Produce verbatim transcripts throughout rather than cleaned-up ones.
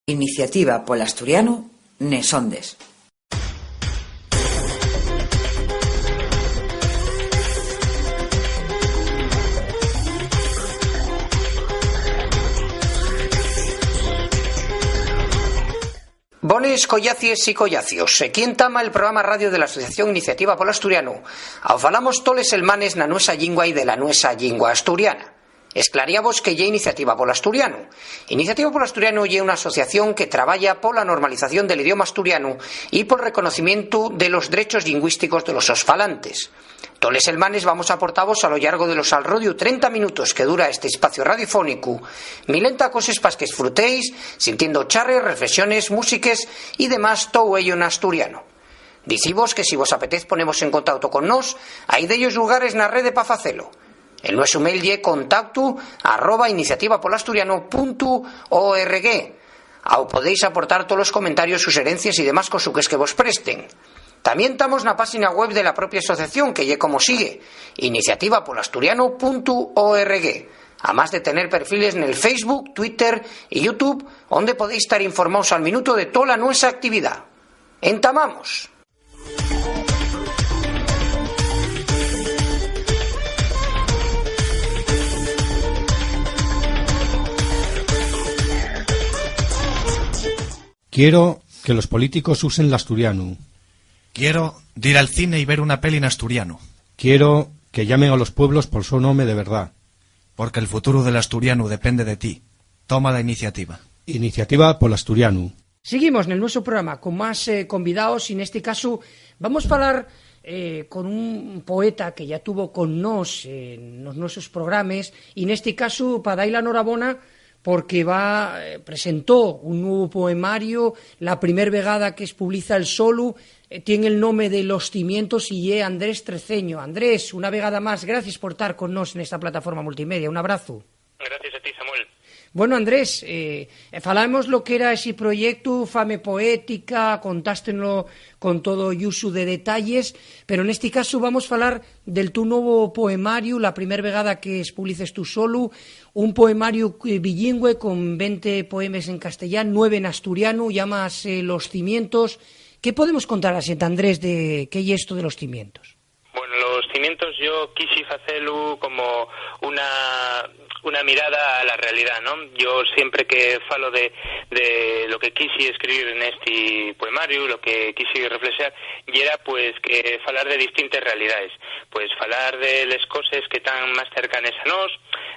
Iniciativa pol Asturianu nes Ondes. Bones collacies y collacios. Equí entama el programa radio de la Asociación Iniciativa pol Asturianu. Ao falamos toles selmanes na nuesa llingua y de la nuesa llingua asturiana. Esclaríavos qué ye Iniciativa pol Asturianu. Iniciativa pol Asturianu ye una asociación que trabaya pola normalización del idioma asturianu y pol reconocimientu de los drechos llingüísticos de los sos falantes. Toles selmanes vamos aportavos a lo llargo de los alrodiu trenta minutos que dura este espacio radiofónicu milenta coses pas qu'esfrutéis, sintiendo charres, reflexiones, músiques y demás, tou ello n'asturianu. Dicivos que si vos apetez ponevos en contauto con nós, hai dellos llugares na rede pa facelo. El nuesu mail ye contactu arroba iniciativapolasturianu puntu org. Ao podéis aportar tolos comentarios, suxerencies y demás cosuques que vos presten. Tamién tamos na páxina web de la propia asociación, que ye como sigue, iniciativapolasturianu puntu org, amás de tener perfiles nel Facebook, Twitter y YouTube, onde podéis tar informaos al minuto de tola nuesa actividá. ¡Entamamos! Quiero que los políticos usen l'asturianu. Quiero dir al cine y ver una peli en asturiano. Quiero que llamen a los pueblos por su nome de verdad. Porque el futuro del asturiano depende de ti. Toma la iniciativa. Iniciativa pol Asturianu. Seguimos nel nuesu programa con más, eh, convidaos, y nesti casu vamos falar, eh, con un poeta que ya tuvo con nós, eh, nos nuesos programes, y nesti casu pa dai la norabona porque va, eh, presentó un nuevo poemario, la primer vegada que espubliza el solu, eh, tien el nome de Los Cimientos y ye Andrés Treceño. Andrés, una vegada más, gracias por tar con nós nesta plataforma multimedia. Un abrazu. Gracias a ti, Samuel. Bueno, Andrés, eh, falábemos lo que era ese proyectu, Fame Poética, contástenlo con todo lluxu de detalles, pero nesti casu vamos falar del tu novo poemariu, la primer vegada que espublices tu solu, un poemariu, eh, bilingüe con venti poemes en castellán, nueve en asturianu, llámase Los Cimientos. ¿Qué podemos contar a xente, Andrés, de qué ye esto de Los Cimientos? Bueno, Los Cimientos yo quixi facelu como una, una mirada a la realidá, ¿no? Yo siempre que falo de, de lo que quixi escribir nesti poemariu, lo que quixi reflexar, yera, pues, que falar de distintes realidaes. Pues, falar de les coses que tán más cercanes a nós,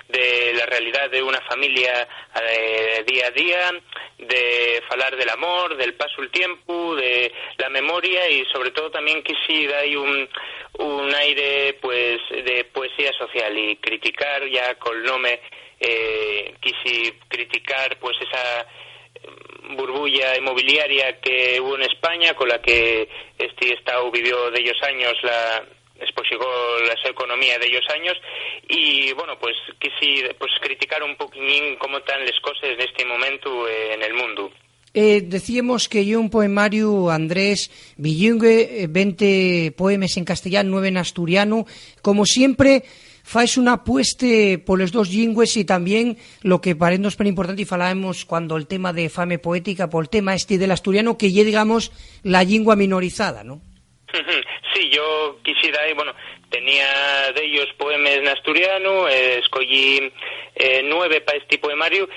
de la realidá de una familia, eh, día a día, de falar del amor, del pasu el tiempu, de la memoria y, sobre todo, tamién quixi dar un, un aire, pues, de poesía social y criticar ya col nome, eh, quixi criticar, pues, esa, eh, burbulla inmobiliaria que hubo en España, con la que esti estáu vivió dellos años la, espoxigó la so economía dellos años y, bueno, pues, quixi, pues, criticar un poquiñín cómo tán les coses nesti momentu, eh, en el mundu. Eh, decíemos que ye un poemariu, Andrés, bilingüe, eh, venti poemes en castellán, nueve en asturianu. Como siempre, faes una apueste poles dos llingües y tamién lo que paréndonos per importante, y falábemos cuando el tema de Fame Poética, pol tema esti del asturianu, que ye, digamos, la llingua minorizada, ¿no? Sí, yo quixi dai, bueno, tenía dellos poemes n'asturianu, eh, escoyí, eh, nueve pa esti poemariu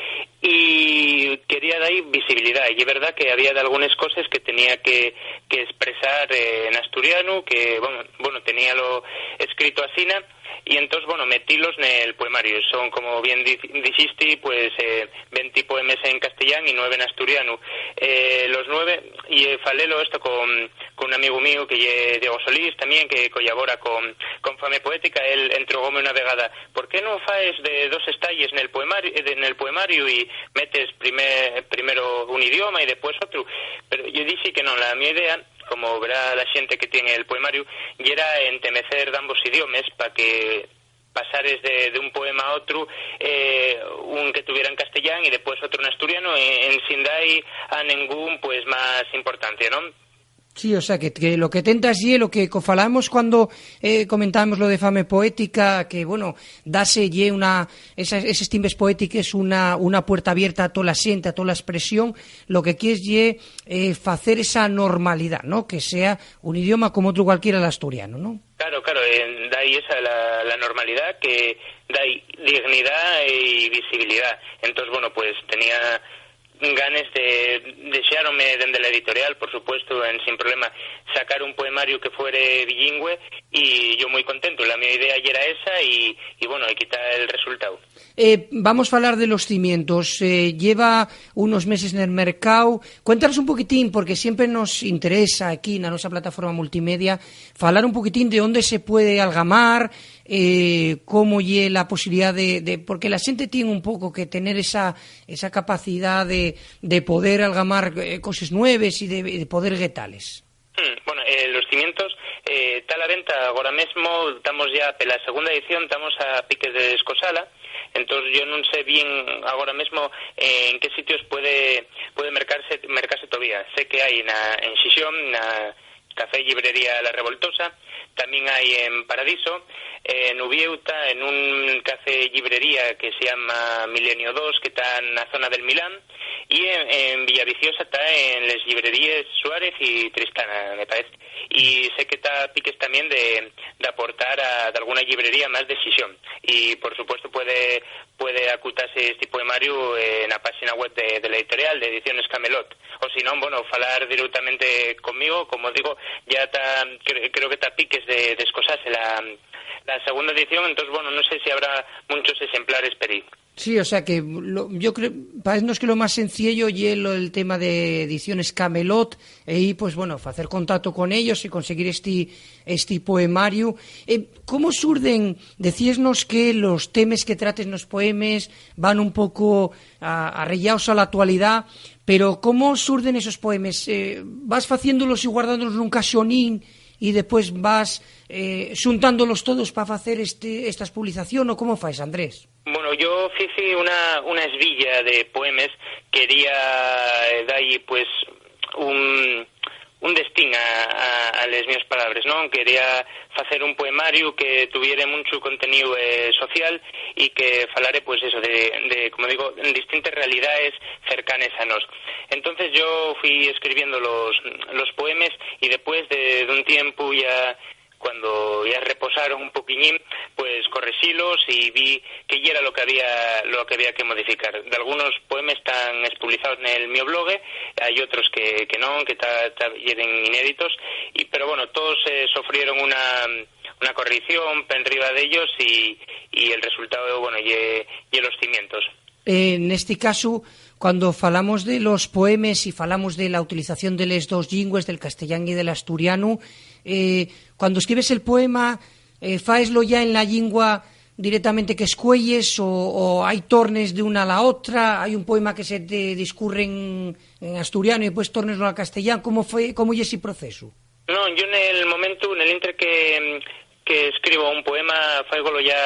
y quería dai visibilidá. Y ye verdá que había dalgunes coses que tenía que, que espresar, eh, n'asturianu, que, bueno, bueno, teníalo escrito asina, y entós, bueno, metílos nel poemariu. Son, como bien di-, dixisti, pues, eh, venti poemes en castellán y nueve en asturianu. Eh, los nueve, y, eh, falélo esto con, con un amigu míu que ye Diego Solís, tamién, que collabora con, con Fame Poética. Él entregóme una vegada: "¿Por qué no faes de dos estalles nel poemari-, eh, de, nel poemariu y metes prime-, primero un idioma y depués otru?". Pero yo dixi que non, la mi idea, como verá la xente que tien el poemariu, yera entemecer d'ambos idiomes pa que pasares de, de un poema a otru, eh, un que tuviera en castellán y depués otru en asturiano, en, en sin dai a nengún, pues, más importancia, ¿no? Sí, o sea, que, que lo que tentas ye lo que co-, falábamos cuando, eh, comentábamos lo de fame poética, que, bueno, dase ye una, esas, eses timbes poétiques una, una puerta abierta a tola xente, a tola espresión, lo que quies ye, eh, facer esa normalidá, ¿no? Que sea un idioma como otru cualquiera, l'asturianu, ¿no? Claro, claro, eh, da ahí esa la, la normalidá que da ahí dignidá y visibilidá. Entós, bueno, pues tenía ganes de, dexáronme dende la editorial, por supuesto, en Sin Problema, sacar un poemariu que fuere bilingüe, y yo mui contentu. La mi idea yera esa, y, y bueno, aquí ta el resultáu. Eh, vamos falar de Los Cimientos. Eh, lleva unos meses nel mercáu. Cuéntanos un poquitín, porque siempre nos interesa aquí na nuestra plataforma multimedia falar un poquitín de dónde se puede algamar, eh, cómo ye la posibilidá de, de, porque la xente tien un poco que tener esa, esa capacidá de, de poder algamar, eh, coses nueves y de, de poder guetales. Hmm, bueno, eh, Los Cimientos, eh, ta a la venta agora mesmo, tamos ya pela segunda edición, tamos a piques de descosala, entós yo nun sé bien agora mesmo, eh, en qué sitios puede, puede mercarse, mercarse todavía. Sé que hai na, en Xixón, na Café y Llibrería La Revoltosa, tamién hai en Paradiso, en Uvieu ta en un café llibrería que se llama Milenio dos, que ta na zona del Milán, y en, en Villaviciosa ta en les llibreríes Suárez y Tristana, me parece. Y sé que ta piques tamién de, d'aportar a, d'alguna llibrería más de Xixón. Y, por supuesto, puede, puede acutase esti poemariu, eh, na páxina web de, de la editorial, de Ediciones Camelot. O si non, bueno, falar directamente conmigo, como digo, ya ta, cre-, creo que ta piques de, de descosase la, la segunda edición, entós, bueno, no sé si habrá munchos exemplares per ahí. Sí, o sea que lo, yo creo, paécenos que lo más sencillo ye lo, el tema de Ediciones Camelot, e ahí, pues, bueno, facer contacto con ellos y conseguir esti, esti poemariu. Eh, ¿cómo surden? Decíesnos que los temes que trates nos poemes van un poco a-, arrellaos a la actualidá, pero ¿cómo surden esos poemes? Eh, vas faciéndolos y guardándolos nun caxonín y después vas, eh, xuntándolos todos pa facer este, estas publicación, ¿o cómo faes, Andrés? Bueno, yo fici una, una esvilla de poemes, quería, eh, dar-y, pues, un, un destín a, a, a les mías palabres, ¿non? Quería facer un poemariu que tuviere munchu conteníu, eh, social y que falare, pues, eso, de, de, como digo, distintes realidaes cercanes a nós. Entonces yo fui escribiendo los, los poemes y después de, d'un tiempu ya, cuando ya reposaron un poquiñín, pues correxílos y vi qué yera lo que había, lo que había que modificar. Dalgunos poemes tán espublizaos nel mio blogue, hai otros que, que non, que ta, ta, yeren inéditos, y, pero bueno, todos, eh, sofrieron una, una correición penriba d'ellos y, y el resultado, bueno, ye, ye Los Cimientos. Eh, nesti casu, cuando falamos de los poemes y falamos de la utilización de les dos llingües, del castellán y del asturianu, eh, cuando escribes el poema, eh, fáeslo ya en la llingua directamente que escueyes o, o hai tornes d'una a la otra? Hai un poema que se te discurre en, en asturianu y después torneslo al castellán. ¿Cómo fue, cómo ye esi procesu? Non, yo nel momentu, nel intre que, que escribo un poema, fáigolo ya,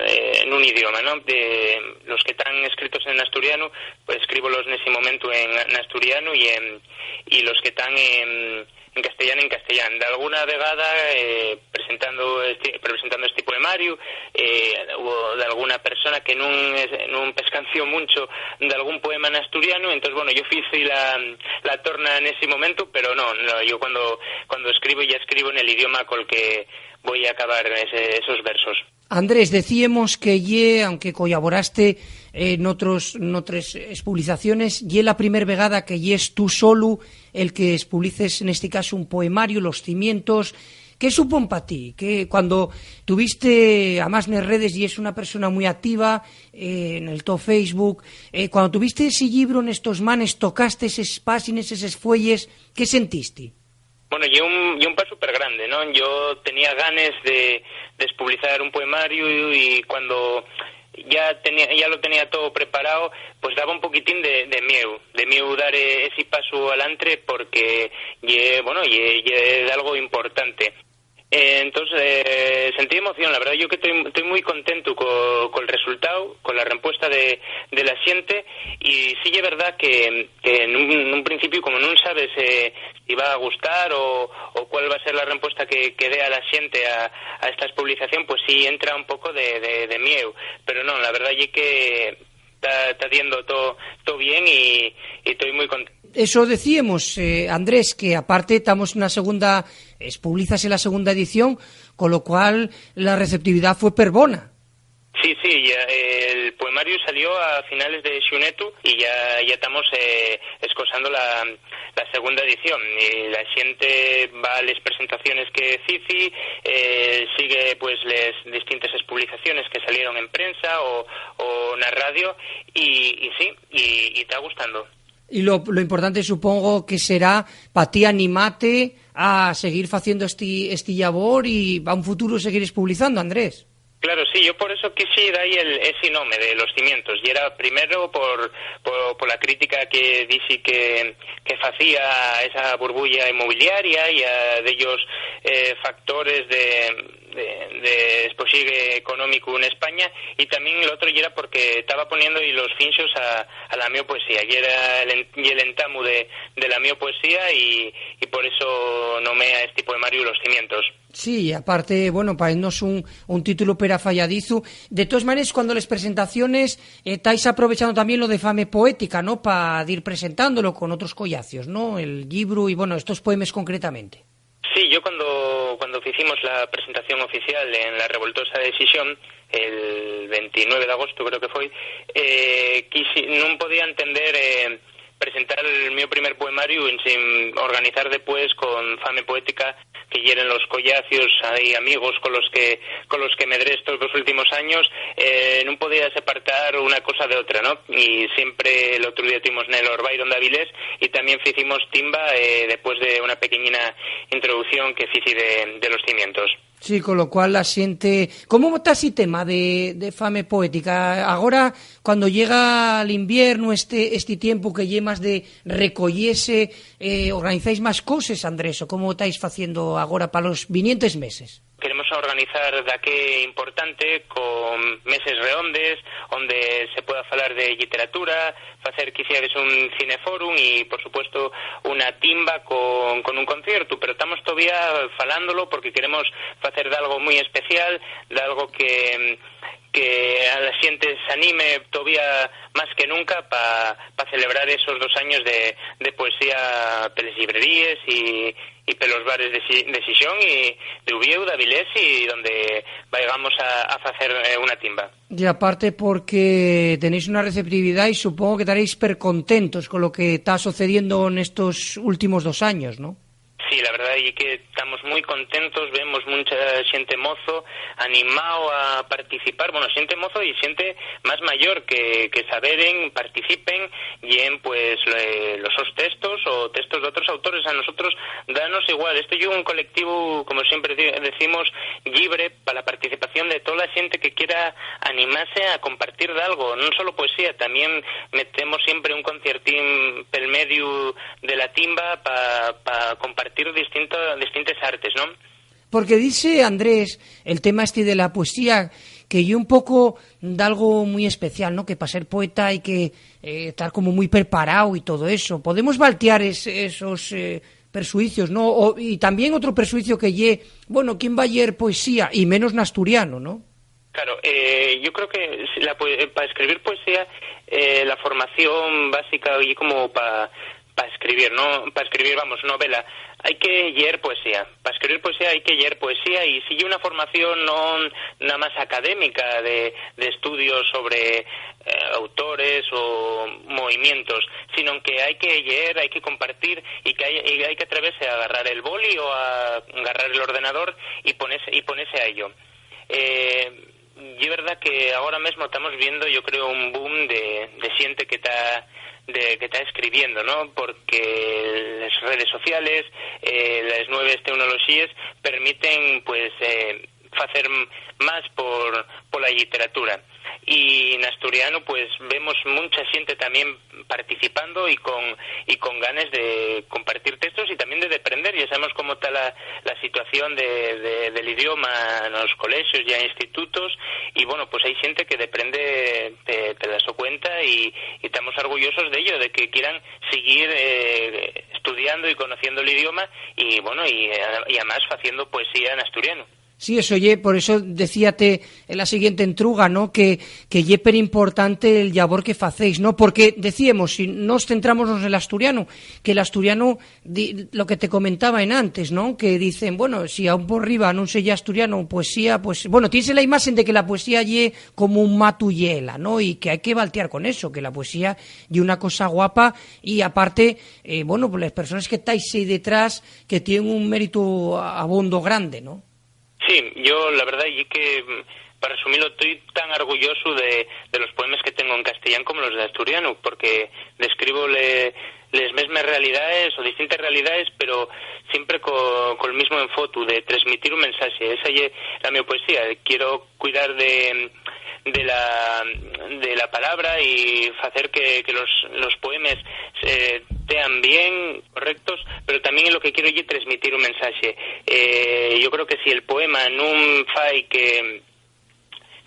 eh, nun idioma, ¿no? De, los que tán escritos en asturianu, pues escríbolos nesi momentu en, en asturianu y en, y los que tán en, en castellán, en castellán. D'alguna vegada, eh, presentando esti, presentando esti poemariu, eh, o d'alguna persona que nun es, nun pescanció muncho d'algún poema en asturianu, entós, bueno, yo fici la, la torna nesi momentu, pero no, no, yo cuando, cuando escribo, ya escribo nel idioma col que voi acabar ese, esos versos. Andrés, decíemos que ye, aunque collaboraste, eh, n'otros, n'otres espublicaciones, ye la primer vegada que yes tú solu el que espublices, nesti casu, un poemariu, Los Cimientos. ¿Qué supón pa ti? Que cuando tuviste, amás nes redes, yes una persona mui activa, eh, nel to Facebook, eh, cuando tuviste esi llibru nestos manes, tocaste eses páxines, eses fueyes, ¿qué sentisti? Bueno, ye un, ye un pasu pergrande, ¿non? Yo tenía ganes de, de espublizar un poemariu y cuando ya tenía, ya lo tenía todo preparado, pues daba un poquitín de, de mieu, de mieu dar, eh, esi pasu alantre porque ye, bueno, ye, ye algo importante. Eh, entós, eh, sentí emoción. La verdá, yo que toi, toi mui contentu co, col resultáu, cola rempuesta de, de la xente, y sí ye verdá que, que nun, nun principiu, como nun sabes, eh, si va a gustar o, o cuál va a ser la rempuesta que, que dé a la xente a, a esta publicación, pues sí entra un poco de, de, de mieu. Pero non, la verdá ye que ta, ta diendo to, to bien y, y toi mui contento. Eso decíemos, eh, Andrés, que aparte tamos na segunda, espublizase la segunda edición, con lo cual la receptividá fue perbona. Sí, sí, ya, el poemariu salió a finales de xunetu y ya, ya tamos, eh, escosando la, la segunda edición. Y la xente va a les presentaciones que fici, eh, sigue, pues, les distintes espublicaciones que salieron en prensa o, o na radio, y, y sí, y, y ta gustando. Y lo, lo importante, supongo, que será pa ti animate a seguir faciendo esti, esti llabor y a un futuro seguir espublizando, Andrés. Claro, sí, yo por eso quixi dar el, ese nome de Los Cimientos. Y era primero por, por, por la crítica que dixi que, que facía a esa burbulla inmobiliaria y a dellos, eh, factores de, de, de espoxigue económico en España, y también lo otro yera porque taba poniendo y los finxos a, a la mio poesía. Y era el en-, y el entamu de, de la mio poesía y, y por eso nomé a este poemario Los Cimientos. Sí, y aparte, bueno, pa elnos un, un título perafayadizu. De todas maneras, cuando les presentaciones, eh, estáis aprovechando también lo de Fame Poética, ¿no? Pa dir presentándolo con otros collacios, ¿no? El libro y, bueno, estos poemes concretamente. Sí, yo cuando, cuando hicimos la presentación oficial en la Revoltosa de Xixón, el veintinueve de agosto creo que foi, eh, quixi-, nun podía entender, eh, presentar el mío primer poemariu en sin organizar después con Fame Poética, que yeren los collacios, hay amigos con los que, con los que medré estos dos últimos años, eh, nun podía separtar una cosa de otra, ¿no? Y siempre el otro día tuvimos Nelo Byron de Avilés y también hicimos Timba, eh, después de una pequeñina introducción que fici de, de Los Cimientos. Sí, con lo cual la xente... ¿Cómo ta ese tema de, de Fame Poética? Agora, cuando llega l'inviernu, este, este tiempu que ye más de recoyese, eh, ¿organizáis más coses, Andrés, o cómo estáis faciendo agora pa los vinientes meses? Queremos organizar daqué importante con meses reondes, onde se pueda falar de lliteratura, facer quiciabes un cineforum y, por supuesto, una timba con, con un concierto, pero tamos todavía falándolo porque queremos facer dalgo mui especial, dalgo que, que a la xente s'anime todavía más que nunca pa, pa celebrar esos dos años de, de poesía peles llibreríes y, y pelos bares de Xi-, de Xixón y de Uviéu, d'Avilés y donde vaigamos a, a facer, eh, una timba. Y aparte porque tenéis una receptividá y supongo que taréis percontentos con lo que ta socediendo nestos últimos dos años, ¿no? Sí, la verdá ye que tamos mui contentos, vemos muncha xente mozo animao a participar, bueno, xente mozo y xente más mayor que, que saberen, participen, y en, pues, le-, los sos textos o textos d'otros autores. A nosotros danos igual, esto ye un colectivo, como siempre di-, decimos, llibre pa la participación de tola xente que quiera animase a compartir d'algo, non solo poesía, tamién metemos siempre un conciertín pel mediu de la timba pa, pa compartir distinto, distintes artes, ¿non? Porque dice Andrés el tema este de la poesía, que ye un poco d'algo muy especial, ¿no? Que pa ser poeta hai que, eh, tar como muy preparao y todo eso. Podemos valtiar es-, esos, eh, perxuicios, ¿no? O, y tamién otro perxuicio que ye, bueno, ¿quién va a lleer poesía? Y menos n'asturiano, ¿no? Claro, eh, yo creo que si la poe-, pa escribir poesía, eh, la formación básica ye como pa, pa escribir, ¿no? Pa escribir, vamos, novela, hai que lleer poesía. Pa escribir poesía hai que lleer poesía y si ye una formación non na más académica de, de estudios sobre, eh, autores o movimientos, sino que hai que lleer, hai que compartir y que hai, y hai que atreverse a agarrar el boli o a agarrar el ordenador y ponese, y ponese a ello. Eh, ye verdá que agora mesmo tamos viendo, yo creo, un boom de, de xente que ta, de, que ta escribiendo, ¿no? Porque les redes sociales, eh, les nueves teunoloxíes permiten, pues, eh, facer m-, más por, pola lliteratura. Y n'asturianu, pues, vemos muncha xente tamién participando y con, y con ganes de compartir textos y tamién de deprender. Ya sabemos cómo ta la, la situación de, de, del idioma nos colexios y institutos, y, bueno, pues hai xente que deprende pe, pela so cuenta y, y tamos orgullosos d'ello, de que quieran siguir, eh, estudiando y conociendo l'idioma y, bueno, y, eh, y amás faciendo poesía n'asturianu. Sí, eso ye, por eso decíate en la siguiente entruga, ¿no? Que, que ye perimportante el llabor que facéis, ¿no? Porque decíemos, si nos centramos nel asturianu, que l'asturianu, di-, lo que te comentaba en antes, ¿no? Que dicen, bueno, si aún por riba nun se ye asturianu, poesía, pues, bueno, tienes la imagen de que la poesía ye como un matuyela, ¿no? Y que hai que valtiar con eso, que la poesía ye una cosa guapa y aparte, eh, bueno, pues les personas que estáis ahí detrás, que tienen un mérito a-, abondo grande, ¿no? Sí, yo la verdá ye que, mm, pa resumilo, toi tan orgullosu de, de los poemes que tengo en castellán como los de asturianu, porque describo le, les mesmes realidaes o distintes realidaes, pero siempre co, col mismo enfotu de transmitir un mensaxe. Esa ye la mi poesía. Quiero cuidar de, de la, de la palabra y facer que, que los, los poemes, eh, tean bien, correctos, pero tamién lo que quiero ye transmitir un mensaxe. Eh, yo creo que si el poema nun fai que,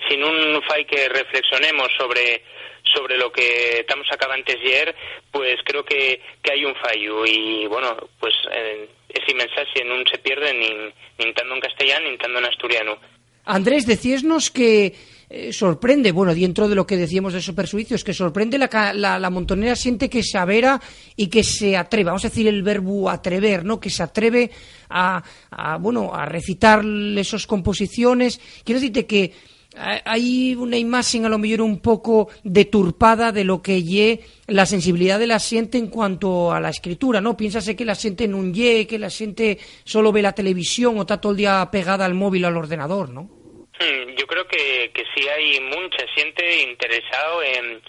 si nun fai que reflexionemos sobre, sobre lo que tamos acabantes lleer, pues creo que, que hai un fallu. Y, bueno, pues, eh, ese mensaxe nun se pierde nin, nin tando en castellán, nin tando en asturianu. Andrés, decíesnos que, eh, sorprende, bueno, dientro de lo que decíamos de esos perxuicios, que sorprende la ca-, la, la montonera xente que se avera y que se atreve, vamos a decir el verbu atrever, ¿no? Que se atreve a, a, bueno, a recitar esos composiciones. Quiero decirte que ha-, hai una imagen a lo mellor un poco deturpada de lo que ye la sensibilidad de la xente en cuanto a la escritura, ¿no? Piénsase que la xente nun lle, que la xente solo ve la televisión o ta tol día pegada al móvil o al ordenador, ¿no? Hmm, yo creo que, que sí hai muncha xente interesao en,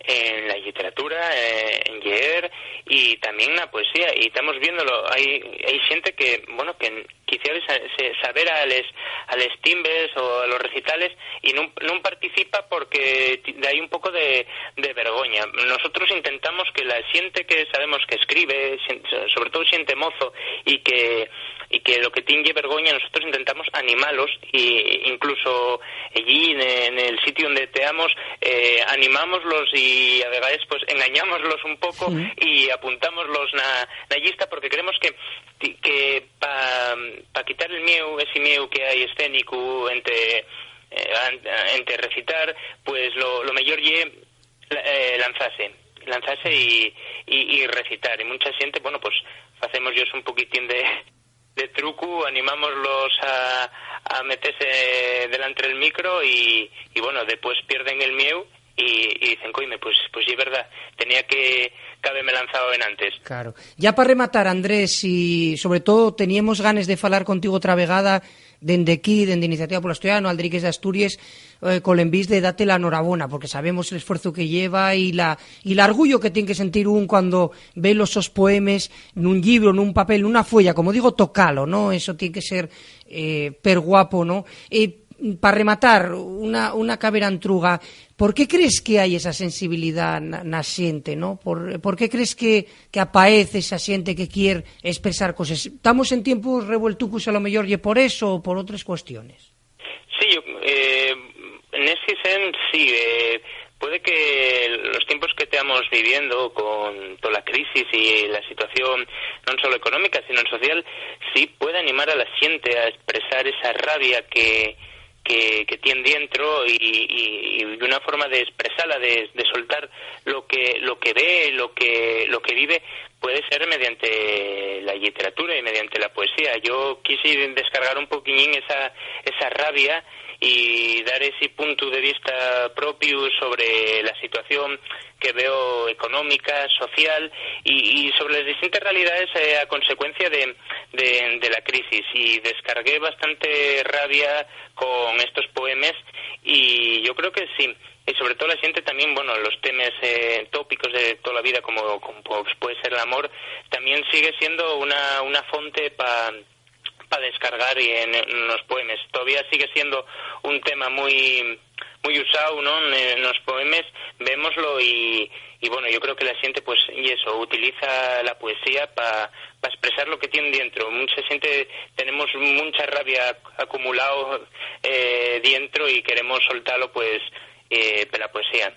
en la lliteratura, eh, en lleer y tamién na poesía. Y tamos viéndolo, hai, hai xente que, bueno, que quiciabes sa-, se-, saber a les, a les timbes o a los recitales y nun, nun participa porque ti-, hai un poco de, de vergoña. Nosotros intentamos que la xente que sabemos que escribe, xen-, so-, sobre todo xente mozo, y que, y que lo que tien ye vergoña, nosotros intentamos animalos, y incluso allí en, en el sitio onde teamos, eh, animámoslos y a vegaes, pues, engañámoslos un poco. Sí. Y apuntámoslos na, na llista, porque creemos que, que pa, pa quitar el mieu, ese mieu que hai escénico ente, eh, an-, ente recitar, pues lo, lo mellor ye, eh, lanzase, lanzase y, y, y recitar. Y muncha xente, bueno, pues facemos yos un poquitín de, de trucu, animámoslos a, a metese delante del micro y, y, bueno, después pierden el mieu y, y dicen, "Coime, pues, pues ye verdá, tenía que, que habeme lanzao enantes". Claro. Ya pa rematar, Andrés, y sobre todo teníemos ganes de falar contigo otra vegada dende aquí, dende Iniciativa polo Asturianu, Aldriques d'Asturies, eh, col envís de date la norabona, porque sabemos l'esfuerzu que lleva y la, y l'argullo que tien que sentir un cuando ve los sos poemes nun llibro, nun papel, nuna fueya, como digo, tocalo, ¿no? Eso tien que ser, eh, perguapo, ¿no? Eh, pa rematar, una, una caberantruga, ¿por qué crees que hai esa sensibilidá na, na xente, ¿no? ¿Por, por qué crees que, que apaez esa xente que quier espresar coses? ¿Tamos en tiempos revueltucos, a lo mellor ye por eso o por otres cuestiones? Sí, yo, eh, nesi sens, sí, eh, puede que los tiempos que teamos viviendo con tola crisis y la situación non solo económica, sino social, sí puede animar a la xente a expresar esa rabia que, que, que tien dientro y, y, y una forma de expresala, de, de soltar lo que, lo que ve, lo que, lo que vive, puede ser mediante la lliteratura y mediante la poesía. Yo quise descargar un poquiñín esa, esa rabia y dar ese puntu de vista propiu sobre la situación que veo económica, social y, y sobre les distintes realidaes, eh, a consecuencia de, de, de la crisis. Y descargué bastante rabia con estos poemes y yo creo que sí. Y sobre todo la xente tamién, bueno, los temes, eh, tópicos de tola vida, como, como, pues, puede ser l'amor, tamién sigue siendo una, una fonte pa, pa descargar y en, en los poemes. Todavía sigue siendo un tema muy, muy usao, ¿no? Ne-, nos poemes, vémoslo y, y, bueno, yo creo que la xente, pues, y eso, utiliza la poesía pa, pa espresar lo que tien dientro. Mucha xente, tenemos muncha rabia acumulao, eh, dientro y queremos soltalo, pues, eh, pela poesía.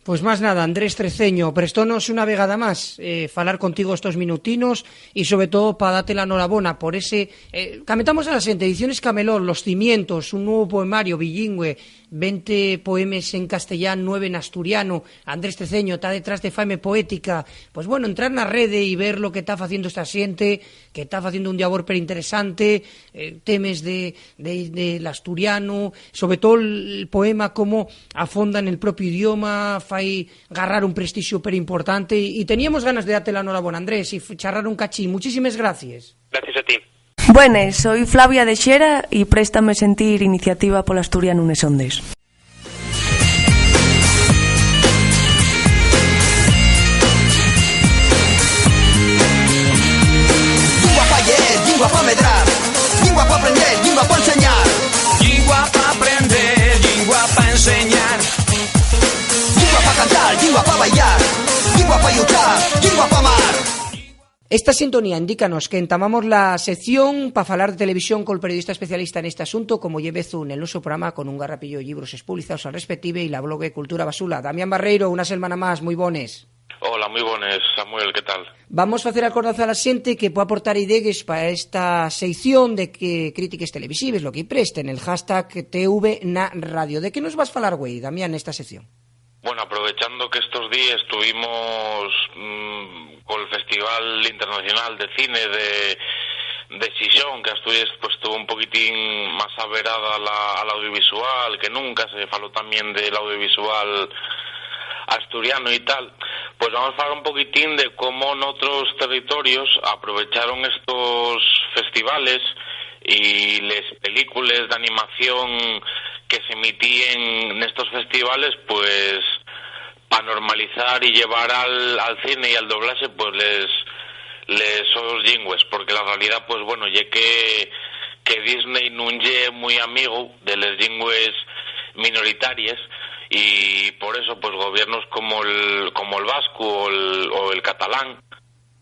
Pues más nada, Andrés Treceño, prestónos una vegada más, eh, falar contigo estos minutinos y, sobre todo, pa date la norabona por ese, eh, camentamos a la xente, Ediciones Camelot, Los Cimientos, un nuevo poemario bilingüe, venti poemes en castellán, nueve n'asturiano. Andrés Treceño ta detrás de Faime Poética. Pues, bueno, entrar na rede y ver lo que ta faciendo esta xente, que ta faciendo un llabor perinteresante, eh, temes de, de, del asturiano, sobre todo el poema, cómo afonda en el propio idioma, fai garrar un prestixu perimportante, y, y teníamos ganas de darte la norabona, Andrés, y f-, charrar un cachín. Muchísimes gracies. Gracias a ti. Buenas, soy Flavia de Xera y préstame sentir iniciativa pol asturianu nes ondes. Llingua pa lleer, llingua pa medrar, llingua pa aprender, llingua pa enseñar. Llingua pa aprender, llingua pa enseñar. Llingua pa cantar, llingua pa bailar, llingua pa lluchar, llingua pa amar. Esta sintonía indícanos que entamamos la sección pa falar de televisión col periodista especialista neste asunto, como ye Bezu nel nueso programa, con un garrapillo de llibros espublizaos al respective y la blogue Cultura Basula. Damián Barreiro, una selmana más, mui bones. Hola, mui bones, Samuel, ¿qué tal? Vamos facer acordaza a la xente que pue aportar idegues pa esta sección de que crítiques televisives, lo que presten, el hashtag T V na radio. ¿De qué nos vas falar güei, Damián, nesta sección? Bueno, aprovechando que estos díes tuvimos, mm, col Festival Internacional de Cine de, de Xixón, que Asturias, pues, tuvo un poquitín más averada la, al audiovisual que nunca, se faló también del audiovisual asturiano y tal, pues vamos a hablar un poquitín de cómo en otros territorios aprovecharon estos festivales y les películes d'animación que se emitíen nestos festivales, pues, pa normalizar y llevar al, al cine y al doblaxe, pues, les, les sos llingües, porque la realidá, pues, bueno, ye que, que Disney nun ye mui amigu de les llingües minoritaries, y por eso, pues, gobiernos como el, como el vascu o el, o el catalán,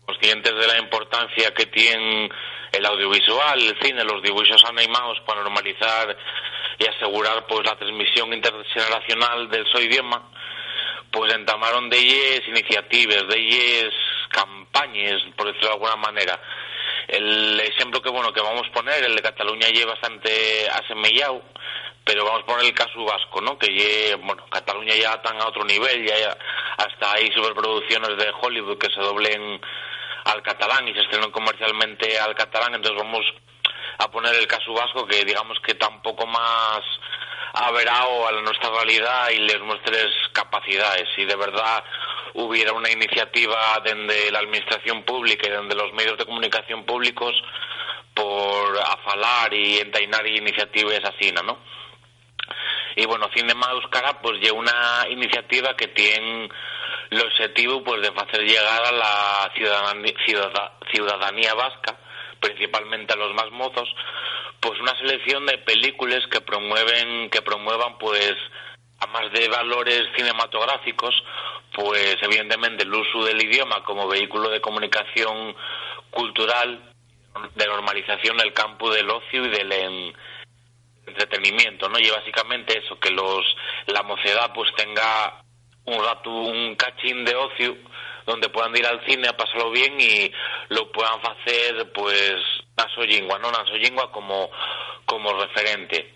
conscientes de la importancia que tien el audiovisual, el cine, los dibuixos animaos pa normalizar y asegurar, pues, la transmisión interxeneracional del so idioma, pues, entamaron delles iniciatives, delles campañes, por decirlo de alguna manera. El exemplu que, bueno, que vamos poner, el de Cataluña, ye bastante asemeyáu, pero vamos poner el casu vasco, ¿no? Que ye, bueno, Cataluña ya tán a otro nivel, ya, ya hasta hai superproducciones de Hollywood que se doblen al catalán y se estrenen comercialmente al catalán, entonces vamos a poner el casu vasco, que digamos que tampoco más averao a la nuestra realidá y les nuestres capacidaes. Si de verdá hubiera una iniciativa dende la administración pública y dende los medios de comunicación públicos por afalar y entainar iniciatives asina, ¿no? Y, bueno, Cinema Euskara, pues, ye una iniciativa que tien l'oxetivu, pues, de facer llegar a la ciudadani-, ciudada-, ciudadanía vasca, principalmente a los más mozos, pues, una selección de películes que promueven, que promuevan, pues, amás de valores cinematográficos, pues, evidentemente, l'usu del idioma como vehículo de comunicación cultural, de normalización nel campu del ociu y del en-, entretenimiento, ¿no? Y básicamente eso, que los, la mocedá, pues, tenga un ratu, un cachín de ociu donde puedan ir al cine a pasalo bien y lo puedan facer, pues, na so llingua, ¿no? Na so llingua como, como referente.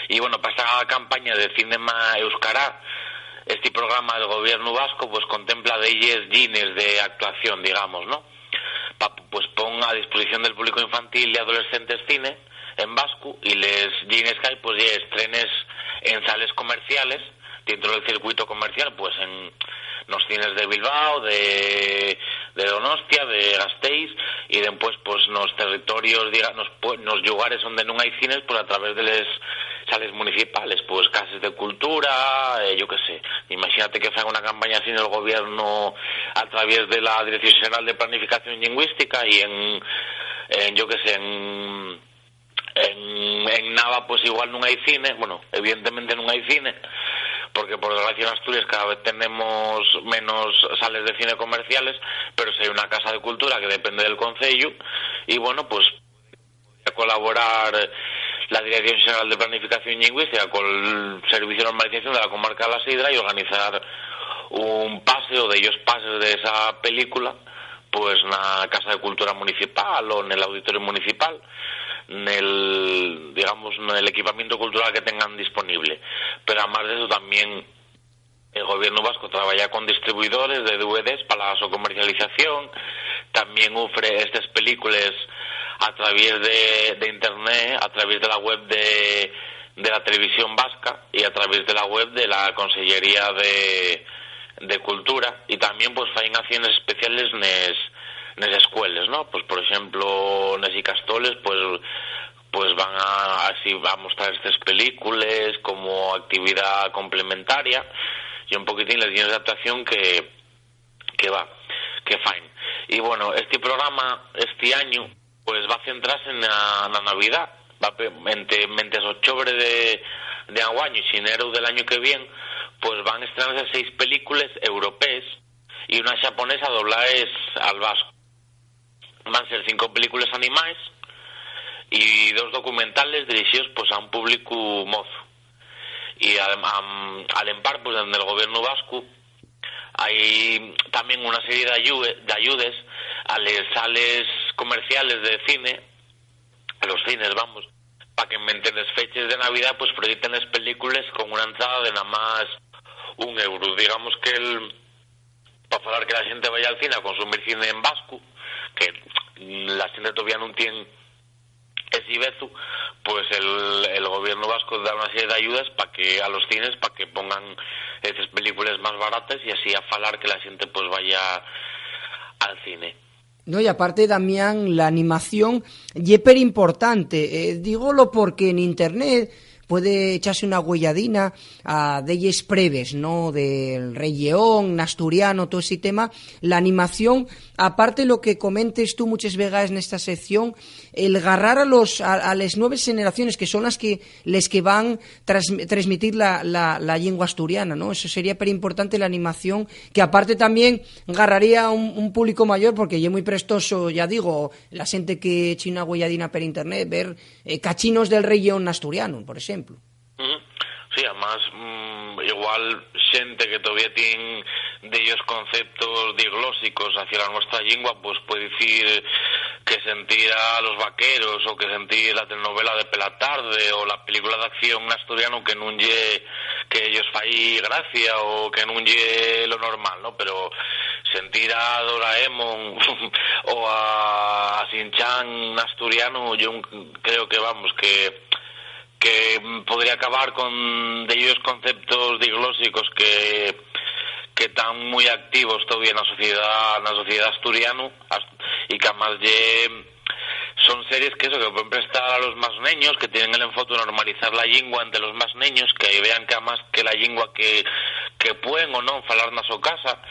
Y, bueno, pa esta campaña de Cinema Euskara, este programa del gobiernu vasco, pues, contempla delles llines de actuación, digamos, ¿no? Pa, pues, pon a disposición del público infantil y adolescentes cine en vascu, y les llines que hai, pues, ye estrenes en sales comerciales, dentro del circuito comercial, pues, en, nos cines de Bilbao, de, de Donostia, de Gasteiz, y dempués, pues, nos territorios, diga, nos pue-, nos llugares onde nun hai cines, pues, a través de les sales municipales, pues, cases de cultura, eh, yo qué sé. Imagínate que fai una campaña así en el gobierno a través de la Dirección General de Planificación Lingüística y en, en, yo qué sé, en, en, en Nava, pues igual nun hai cine, bueno, evidentemente nun hai cine, porque por desgracia en Asturias cada vez tenemos menos sales de cine comerciales, pero si hai una casa de cultura que depende del concello, y bueno, pues colaborar la Dirección Xeral de Planificación Llingüística col Servicio de Normalización de la Comarca de la Sidra y organizar un pase o dellos pases de esa película, pues na Casa de Cultura Municipal o nel Auditorio Municipal, nel, digamos, nel equipamiento cultural que tengan disponible. Pero además de eso también el gobiernu vasco trabaya con distribuidores de D V Ds pa la so comercialización. Tamién ufre estes películes a traviés de, de internet, a traviés de la web de, de la televisión vasca y a traviés de la web de la Consellería de, de Cultura. Y tamién, pues, faen acciones especiales nes, nes escueles, ¿no? Pues, por exemplo, nes ikastoles, pues, pues van a, así, a mostrar estes películes como actividá complementaria y un poquitín les llines d'actuación que, que va, que faen. Y bueno, este programa, este añu, pues va centrase na, na Navidá. Va pe-, ente, mentes ochobre de, de anguaño y xineru del añu que vien, pues van estrenarse seis películes europees y una xaponesa doblaes al vasco. Van ser cinco películes animaes y dos documentales dirixíos, pues, a un públicu mozu. Y al, am-, al empar, pues, dende el gobiernu vascu hai tamién una serie d'ayu-, d'ayudes a les sales comerciales de cine, a los cines, vamos, pa que en les feches de Navidá, pues, proyecten les películes con una entrada de namás un euro. Digamos que el, pa falar que la xente vaya al cine a consumir cine en vascu, que, mm, la xente todavía nun tien esi vezu, pues el, el gobiernu vasco da una serie d'ayudas pa que, a los cines, pa que pongan esas películes más barates y así a falar que la xente, pues, vaya al cine. No, y aparte, Damián, la animación ye perimportante. Eh, dígolo porque en internet puede echase una güeyadina a delles prebes, ¿no? Del Rei Lleón, n'asturiano, todo ese tema. La animación, aparte lo que comentes tú muchas vegaes nesta sección, el garrar a los, a, a les nueves xeneraciones, que son las que, les que van tras-, transmitir la, la, la llingua asturiana, ¿no? Eso sería perimportante, la animación, que aparte tamién garraría un, un público mayor, porque ye mui prestoso, ya digo, la xente que eche una güeyadina per internet, ver, eh, cachinos del Rei Lleón n'asturianu, por exemplu. Ujú. Sí, además, mm, igual xente que todavía tien dellos conceptos diglósicos hacia la nuestra llingua, pues puede dicir que sentir a Los Vaqueros o que sentir la telenovela de pela tarde o la película d'acción n'asturianu que nun ye, que ellos fai gracia o que nun ye lo normal, ¿no? Pero sentir a Doraemon o a, a Shin-chan n'asturianu, yo un-, creo que, vamos, que, que podría acabar con dellos conceptos diglósicos que, que tán mui activos todavía na sociedá, na sociedá asturianu, ast-, y que además ye, son series que eso, que pueden prestar a los más neños, que tienen el enfoque de normalizar la llingua entre los más neños, que vean que además que la llingua que, que pueden o non falar na so casa,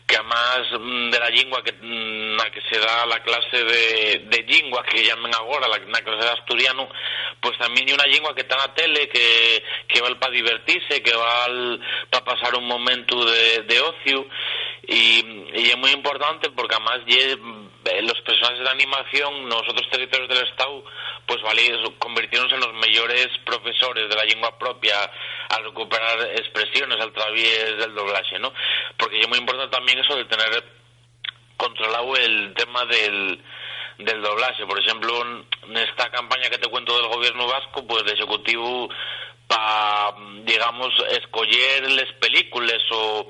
que además, mm, de la llingua que, mm, na que se da la clase de, de llingua que llamen agora, la, na clase de asturianu, pues tamién ye una llingua que ta na tele, que, que val pa divertise, que val pa pasar un momentu de, de ociu, y, y ye mui importante porque además ye, eh, los personajes de animación nos otros territorios del Estao, pues, vale, convirtiéronse en los meyores profesores de la llingua propia al recuperar expresiones al traviés del doblaxe, ¿no? Porque ye mui importante tamién eso de tener controlado el tema del, del doblaxe. Por exemplo, n-, nesta campaña que te cuento del gobiernu vasco, pues, l'executivu pa, digamos, escoyer les películes o,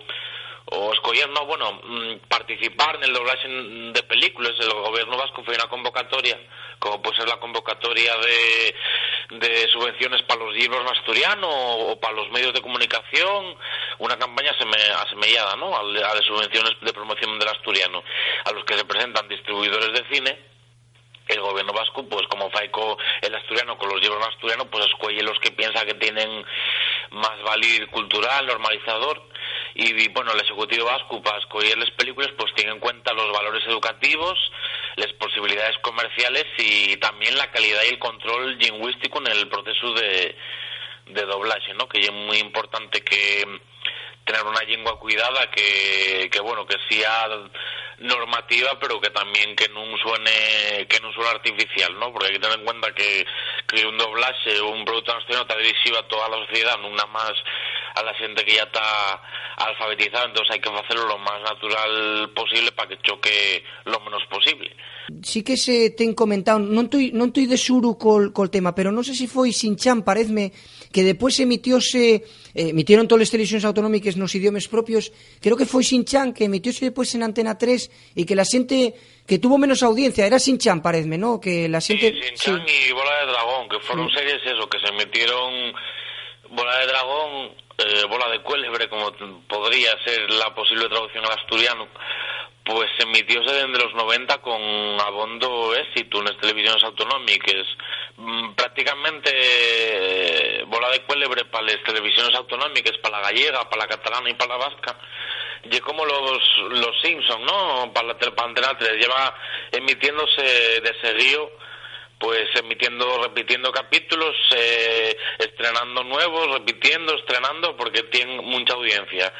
o escoyer, no, bueno, mm, participar nel doblaxe de películes, el gobiernu vasco fai una convocatoria, como puede ser la convocatoria de, de subvenciones pa los llibros n'asturiano o, o pa los medios de comunicación, una campaña aseme-, asemeyada, ¿no? A, a les subvenciones de promoción del asturiano, a los que se presentan distribuidores de cine, el gobiernu vasco, pues, como fai co el asturiano, con los llibros n'asturiano, pues, escueye los que piensa que tienen más valir cultural, normalizador, y, y, bueno, el Ejecutivo vasco, pa escoyer les películes, pues, tien en cuenta los valores educativos, les posibilidades comerciales y también la calidá y el control llingüístico nel procesu de, de doblaxe, ¿no? Que ye mui importante que tener una llingua cuidada que, que, bueno, que sea normativa, pero que también que nun suene, que nun suene artificial, ¿no? Porque hai que tener en cuenta que, que un doblaxe, un producto en asturiano ta dirixíu a toda la sociedá, nun namás a la xente que ya ta alfabetizada, entonces hai que facelo lo más natural posible pa que choque lo menos posible. Sí que se ten comentao, non tui, non tui de suru col, col tema, pero non sé si foi Sinchan, parézme, que depués emitióse, eh, emitieron toles televisións autonómiques nos idiomes propios. Creo que foi Sinchan, que emitióse depués en Antena tres y que la xente que tuvo menos audiencia era Sinchan, parézme, ¿no? Que la xente, sí, Sinchan y Bola de Dragón, que fueron series, eso, que se emitieron. Bola de Dragón, eh, Bola de Cuélebre, como t-, podría ser la posible traducción al asturiano, pues emitióse dende los noventa con abondo éxitu nes televisiones autonómiques. Mm, prácticamente, eh, Bola de Cuélebre pa les televisiones autonómiques, pa la gallega, pa la catalana y pa la vasca, ye como los, los Simpson, ¿no? Pa la tel-, pa Antena tres, lleva emitiéndose de seguío, pues emitiendo, repitiendo capítulos, eh, estrenando nuevos, repitiendo, estrenando, porque tien mucha audiencia.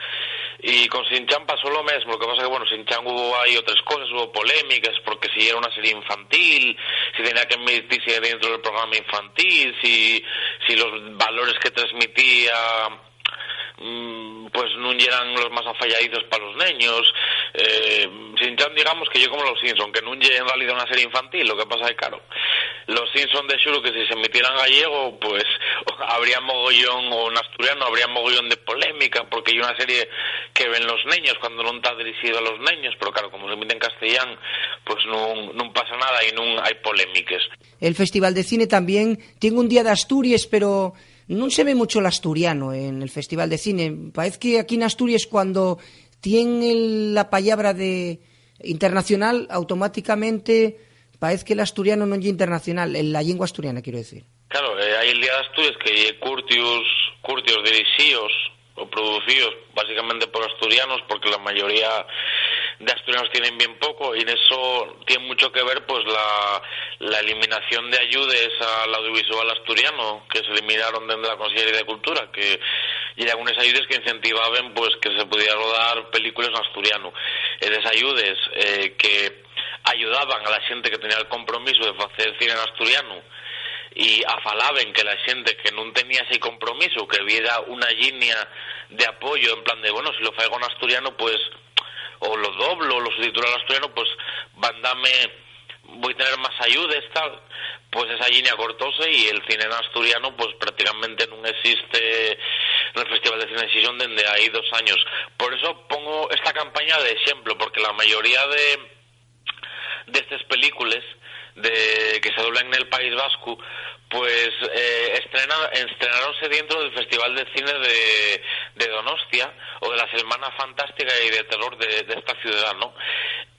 Y con Sinchan pasó lo mesmo, lo que pasa que, bueno, Sinchan hubo ahí otras cosas, hubo polémicas, porque si era una serie infantil, si tenía que emitirse dentro del programa infantil, si, si los valores que transmitía, mm, pues nun yeran los más afayadizos pa los neños. Eh, Sinchan, digamos que ye como los Simpson, que nun ye en realidá una serie infantil, lo que pasa que, claro, los Simpson de xuru que si se emitieran gallego, pues habría mogollón, o en asturiano, habría mogollón de polémica, porque ye una serie que ven los neños cuando nun ta dirixida a los neños, pero claro, como se emite en castellán, pues nun, nun pasa nada y nun hai polémiques. El Festival de Cine tamién tien un día d'Asturies, pero nun se ve mucho l'asturiano en el Festival de Cine. Paez que aquí n'Asturies, cuando tien el, la pallabra de internacional, automáticamente paez que l'asturiano non ye internacional, el, la llingua asturiana, quiero decir. Claro, eh, hai el Día d'Asturies, que ye Curtius, Curtius dirixíos o producíos básicamente por asturianos, porque la mayoría de asturianos tienen bien poco, y en eso tiene mucho que ver, pues, la, la eliminación de ayudes al audiovisual asturiano, que se eliminaron dende la Consellería de Cultura, que y eran unes ayudes que incentivaben, pues, que se pudiera rodar películes en asturiano. Eses ayudes, eh, que ayudaban a la xente que tenía el compromiso de facer cine en asturiano y afalaben que la xente que nun tenía ese compromiso, que viera una llinia de apoyo, en plan de, bueno, si lo faigo en asturiano, pues, o lo doblo, o lo subtitulo al asturiano, pues, van dame, voi tener más ayudes, tal. Pues esa llinia cortóse y el cine en asturiano, pues, prácticamente nun existe en el Festival de Cine de Xixón dende hai dos años. Por eso pongo esta campaña de exemplo, porque la mayoría de, d'estes películes de, que se doblen nel País Vascu, pues, eh, estrena-, estrenáronse dentro del Festival de Cine de, de Donostia o de la Selmana Fantástica y de Terror de, d'esta ciudá, ¿no?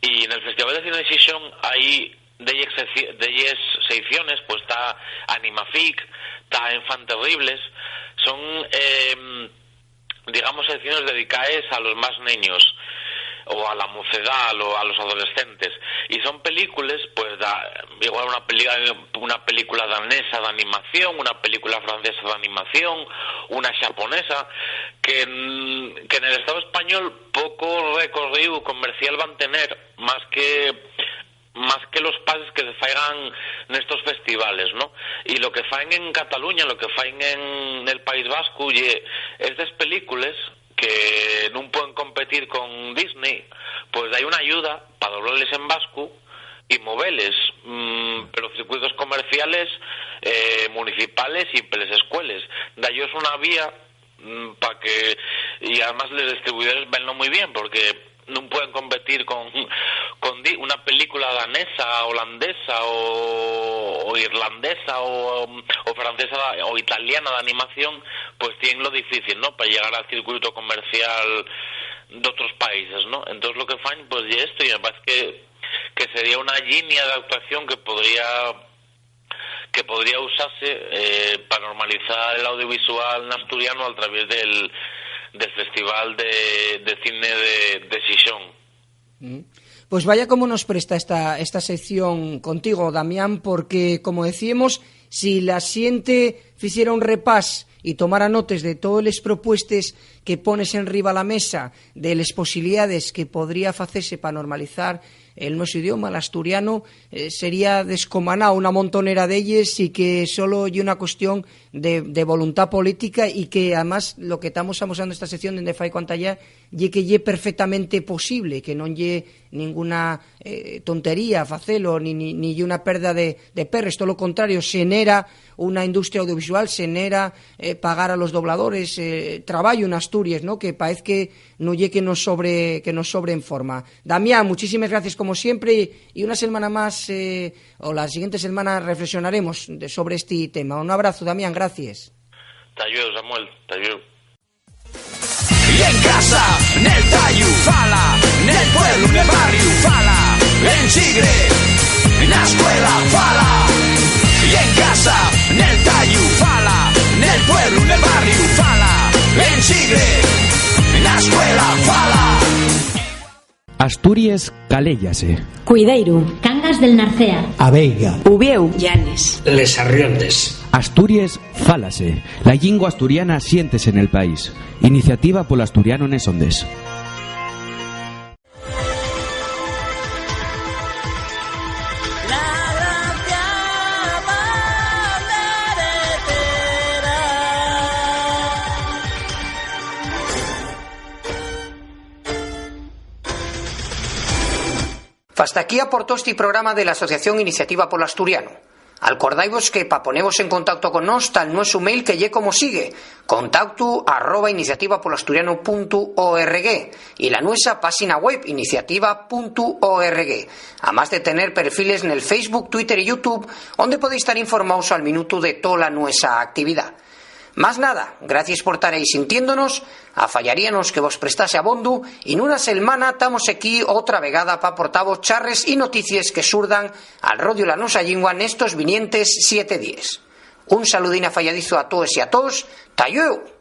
Y nel Festival de Cine de Xixón hai delles seci-, delles seiciones, pues, ta Animafic, ta Enfants Terribles, son, em, digamos, secciones dedicaes a los más neños, o a la mocedá, a lo-, a los adolescentes. Y son películes, pues, da, igual una peli-, una película danesa d'animación, una película francesa d'animación, una xaponesa, que n-, que nel Estao español poco recorríu comercial van tener, más que más que los pases que se faigan nestos festivales, ¿no? Y lo que faen en Cataluña, lo que faen en el País Vasco, ye, estes películes que nun pueden competir con Disney, pues hai una ayuda pa doblarles en vasco y moveles, mm, pelos circuitos comerciales, eh, municipales y peles escueles. Da-yos una vía, mm, pa que, y además les distribuidores venlo muy bien, porque nun pueden competir con, con di-, una película danesa, holandesa o, o irlandesa o, o francesa o italiana d'animación, pues tienen lo difícil, ¿no? Pa llegar al circuito comercial d'otros países, ¿no? Entonces lo que fan, pues, ye esto, y me parece que, que sería una llinia d'actuación que podría que podría usase, eh, pa normalizar el audiovisual n'asturiano al través del, del Festival de, de Cine de, de Xixón. Mm. Pues vaya como nos presta esta, esta sección contigo, Damián, porque, como decíemos, si la xente ficiera un repás y tomara notes de toles propuestes que pones enriba la mesa, de les posibilidaes que podría facese pa normalizar el nuesu idioma, l'asturianu, eh, sería descomaná una montonera d'elles, y que solo ye una cuestión de, de voluntá política, y que, además, lo que tamos amosando esta sección dende fai cuanta ya ye que ye perfectamente posible, que non ye ninguna, eh, tontería facelo, ni, ni, ni ye una perda de, de perres, todo lo contrario, xenera una industria audiovisual, xenera, eh, pagar a los dobladores, eh, trabayu n'Asturies, ¿no? Que paez que no ye que nos sobre, que nos sobre en forma. Damián, muchísimes gracies como siempre, y, y una selmana más, eh, o la siguiente selmana reflexonaremos de, sobre este tema. Un abrazo, Damián, gracies. Ta llueu, Samuel, ta llueu. Y en casa, nel tayu, fala, nel pueblu, nel barriu, fala, en Chigre, na escuela, fala. Y en casa, nel tayu, fala, nel pueblu, nel barriu, fala, en Chigre, na escuela, fala. Asturies caléllase. Cuideiru. Cangas del Narcea. A Veiga. Uviéu. Llanes. Les Arriondes. Asturies fálase. La llingua asturiana siéntese nel país. Iniciativa pol asturianu nes ondes. Fasta aquí aportó esti programa de l'Asociación Iniciativa pol Asturianu. Alcordaivos que pa ponevos en contacto con nós ta'l nuesu mail, que ye como sigue: contactu arroba iniciativapolasturianu puntu org, y la nuesa páxina web, iniciativa puntu org, amás de tener perfiles nel Facebook, Twitter y YouTube, onde podéis tar informaos al minutu de tola nuesa actividá. Más nada, gracies por tar ehí sintiéndonos. Afallaríanos que vos prestase abondu, y nuna selmana tamos equí otra vegada p'aportavos charres y noticies que surdan al rodiu la nusa llingua nestos vinientes siete díes. Un saludín afayadizu a toes y a toos. Ta llueu.